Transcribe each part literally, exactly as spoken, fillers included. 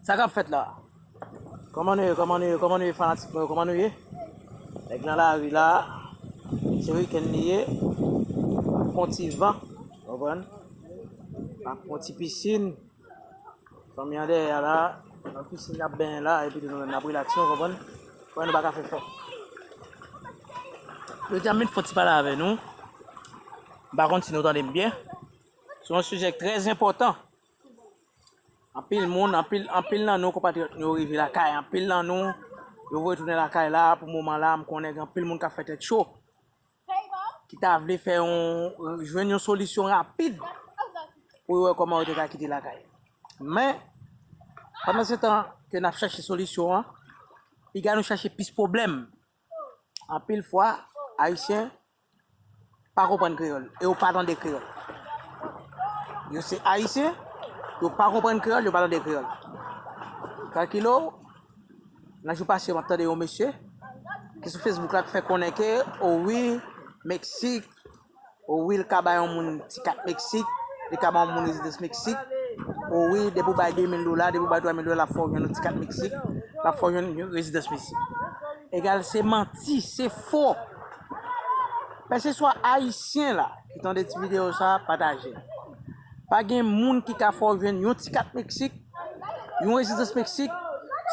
Sa k ap fèt la? Kòman nou ye? Kòman nou ye? Kòman nou ye, fanatik mwen yo? Kòman nou ye? Nèg nan lari la, se wikenn li ye. N ap pran ti van, w konprann? N ap pran ti pisin. Fanmi an dèyè a la, nan pisin y ap benyen la, epi tou nou menm n ap rilaks, w konprann? Fò nou pa ka fè fò. Jodi a, m vin fè yon ti pale avè nou. M pa konn si nou tande m byen. Se yon sijè trè enpòtan. Anpil moun, anpil, anpil nan nou, konpatriyòt nou, yo rive lakay. Anpil nan nou, yo voye tounen lakay la. Pou moman la, m konnen gen anpil moun k ap fè tèt cho, ki ta vle fè yon, jwenn yon solisyon rapid pou yo wè kòman yo te ka kite lakay. Men, pandan se tan ke n ap chèche solisyon an, piga nou chèche plis pwoblèm. Anpil fwa, Ayisyen pa konprann kreyòl e yo pa tande kreyòl. Yo se Ayisyen, yo pa konprann kreyòl, yo pa tande kreyòl. Kalkile w, nan jou pase yo, m ap tande yon mesye ki sou Facebook la ki fè konnen ke, o wi, Meksik, o wi, l ka bay yon moun ti kat Meksik, li ka bay yon moun rezidans Meksik. O wi, depi w bay de mil dola, depi w bay twa mil dola, l ap fè w jwenn yon ti kat Meksik, l ap fè w jwenn yon rezidans Meksik. Egal, se manti, se fo. Kèlkeswa Ayisyen la ki tande ti videyo sa, pataje l. Pa gen moun ki ka fè w jwenn yon ti kat Meksik, yon rezidans Meksik,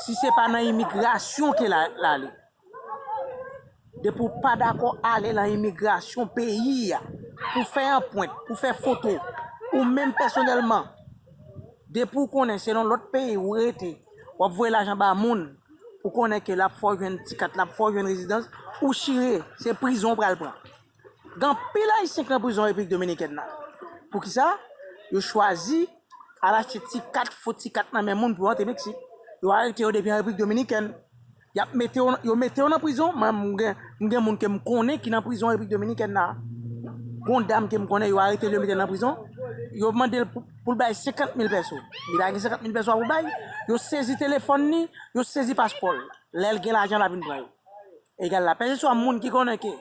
si se pa nan imigrasyon ke l a-, l ale. Depi w pa dakò ale nan imigrasyon peyi a pou fè anprent, pou fè foto, ou menm pèsonèlman, depi w konnen se nan lòt peyi ou rete, w ap voye lajan ba moun, ou konnen ke l ap fè w jwenn ti kat, l ap fè w jwenn rezidans, ou chire, se prizon w pral pran. Gen anpil Ayisyen k nan prizon Repiblik Dominikèn nan. Poukisa? Yo chwazi al achte ti kat, fo ti kat nan men moun pou yo antre Meksik. Yo arete yo depi an Repiblik Dominikèn. Y ap mete yo, yo mete yo nan prizon. Mwen, m gen, m gen moun ke m konnen ki nan prizon Repiblik Dominikèn la. Gon dam ke m konnen, yo arete l, yo mete l nan prizon. Yo mande l pou, pou l bay senkant mil pèso. Li pa gen senkant mil pèso a pou bay. Yo sezi telefòn li, yo sezi paspò l. Lè l gen lajan, l ap vin pran yo. Egal la, kèlkeswa moun ki konnen ke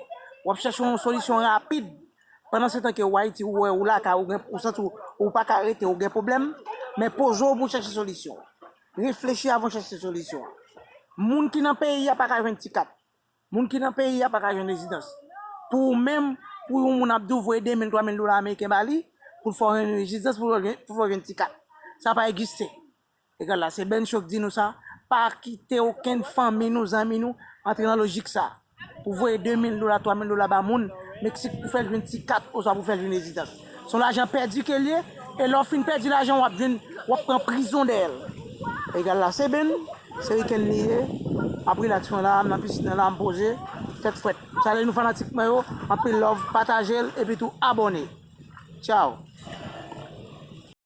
w ap chèche yon solisyon rapid, pandan se tan ke w Ayiti, ou wè ou lakay, ou gen, ou santi w, ou pa ka rete, ou gen pwoblèm, men poze w pou w chèche solisyon. Reflechi avan w chèche solisyon. Moun ki nan peyi a pa ka jwenn ti kat. Moun ki nan peyi a pa ka jwenn rezidans. Pou ou menm, pou yon moun ap di w voye de mil, twa mil dola ameriken ba li, pou l fè w jwenn rezidans, pou l fè w jwenn, pou l fè w jwenn ti kat. Sa pa egziste. Egal la, se Ben Show k di nou sa. Pa kite okenn fanmi nou, zanmi nou, antre nan lojik sa. Pou voye de mil dola, twa mil dola ba moun Meksik pou fè l jwenn ti kat, oswa pou fè l jwenn rezidans. Se yon lajan pèdi ke l ye, e lè w fin pèdi lajan, w ap jwenn, w ap pran prizon dèyè l. Egal la, se Ben, se wikenn li ye. M ap rilaks mwen la, m nan pisin nan la, m poze, tèt frèt. Salye nou fanatik mwen yo, anpil love, pataje l, epi tou abòne. Tchao.